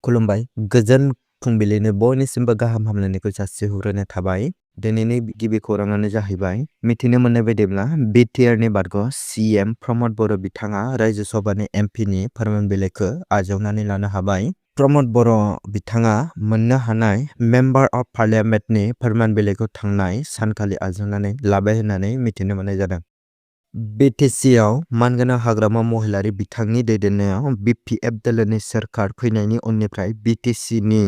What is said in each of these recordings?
खुलुमबाय गोजोन फुंबिलिनि बयनिसिमबो गाहाम हामलायनायखौ जासिहरनाय थाबाय। दिनैनि गिबि खौराङानो जाहैबाय मिथिनो मोननाय बायदिब्ला बिटिआरनि बारग' सिएम प्रमद बर' बिथाङा रायजो सभानि एमपिनि फोरमान बिलाइखौ आजावनानै लानो हाबाय। प्रमद बर' बिथाङा मोननो हानाय मेम्बार अफ पार्लियामेन्टनि फोरमान बिलाइखौ थांनाय सानखालि आजावनानै लाबाय होननानै मिथिनो मोननाय जादों। बिटिसिआव मानगोनां हाग्रामा महिलारि बिथांनि दैदेननायाव बिपिएफ दोलोनि सोरखार फैनायनि उननिफ्राय बिटिसिनि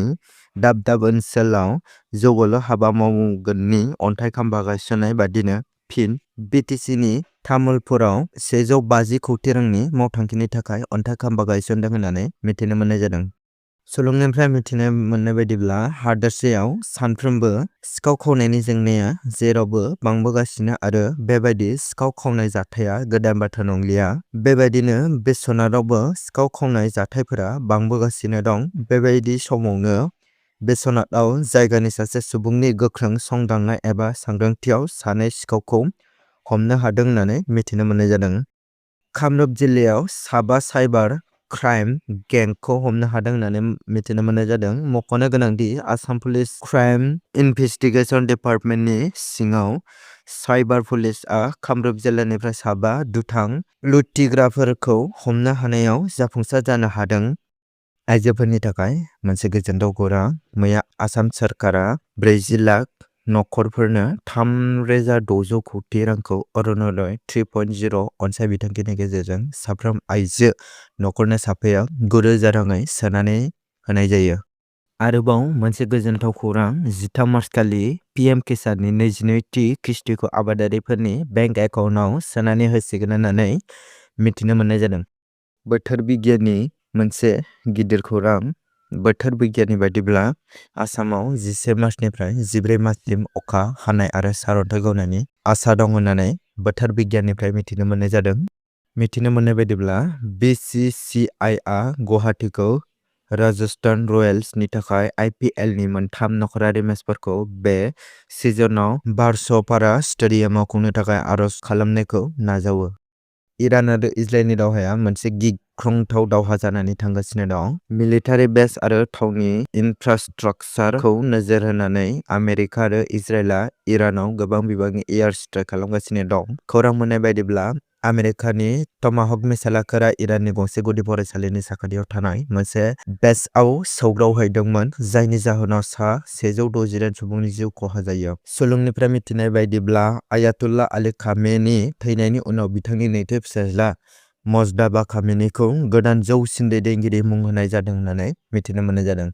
दाब दाब ओनसोलाव जौगालु हाबा मावगोननि अन्थाइ खाम्फा गायसननाय बादिनो फिन बिटिसिनि तामुलपुराव 150 कौटि रांनि मावथांखिनि थाखाय अन्थाइ खाम्फा गायसनदों होननानै मिथिनो मोननाय जादों। सुलुंनिफ्राय मिथिनो मोननाय बायदिब्ला हादोरसायाव सानफ्रोमबो सिखाव खावनायनि जेंनाया जेरावबो बांबोगासिनो आरो बेबायदि सिखाव खावनाय जाथाया गोदान बाथ्रा नंलिया। बेबायदिनो बिश्वनाथावबो सिखाव खावनाय जाथायफोरा बांबोगासिनो दं। बेबायदि समावनो बिश्वनाथाव जायगानि सासे सुबुंनि गोख्रों संदांनाय एबा सांग्रांथियाव सानै सिखावखौ हमनो हादों होननानै मिथिनो मोननाय जादों। कामरुप जिल्लायाव साबा साइबार क्राइम गेंगखौ हमनो हादों होननानै मिथिनो मोननाय जादों। मख'नो गोनांदि आसाम पुलिस क्राइम इनभेस्टिगेशन डिपार्टमेन्टनि सिङाव साइबार पुलिसआ कामरुप जिल्लानिफ्राय साबा दुथां लुथिग्राफोरखौ हमनो हानायाव जाफुंसार जानो हादों। आइजोफोरनि थाखाय मोनसे गोजोनथाव खौरां। मैया आसाम सोरखारा 40 लाख नखरफोरनो 3,600 कौटि रांखौ अरुणोदय 3.0 अनसाय बिथांखिनि गेजेरजों साफ्रोम आइजो नखरनो साफायाव 9,000 राङै सोनानै होनाय जायो। आरोबाव मोनसे गोजोनथाव खौरां 13 मार्च खालि पीएम किसाननि 22थि किस्तिखौ आबादारिफोरनि बेंक एकाउन्टआव सोनानै होसिगोन होननानै मिथिनो मोननाय जादों। बोथोर बिगियाननि मोनसे गिदिर खौरां। बोथोर बिगियाननि बायदिब्ला आसामाव 11 मार्चनिफ्राय 14 मार्चसिम अखा हानाय आरो सारअन्थाइ गावनायनि आसा दं होननानै बोथोर बिगियाननिफ्राय मिथिनो मोननाय जादों। मिथिनो मोननाय बायदिब्ला बीसीसीआईआ गुवाहाटीखौ राजस्थान रयेल्सनि थाखाय आईपीएलनि मोनथाम नखरारि मेचफोरखौ बे सिजनआव बारसपारा स्टेडियामाव खुंनो थाखाय आर'ज खालामनायखौ नाजावो। इरान आरो इजराइलनि दावहाया मोनसे गिख्रंथाव दावहा जानानै थांगासिनो दं। मिलिटारि बेस आरो थावनि इनफ्रास्ट्राक्चारखौ नोजोर होनानै आमेरिका आरो इजराइलआ इरानाव गोबां बिबांनि एयार स्ट्राइक खालामगासिनो दं। खौरां मोननाय बायदिब्ला आमेरिकानि टमाहक मिसाइलफोरा इराननि गंसे गुदि फरायसालिनि साखाथियाव थानाय मोनसे बेसआव सौग्रावहैदोंमोन, जायनि जाहोनाव सा 168 सुबुंनि जिउ खहा जायो। सुलुंनिफ्राय मिथिनाय बायदिब्ला आयातुल्ला आली खामेनी थैनायनि उनाव बिथांनि नैथि फिसाज्ला मजदाबा खामेनीखौ गोदान जौसिन दैदेनगिरि मुं होनाय जादों होननानै मिथिनो मोननाय जादों।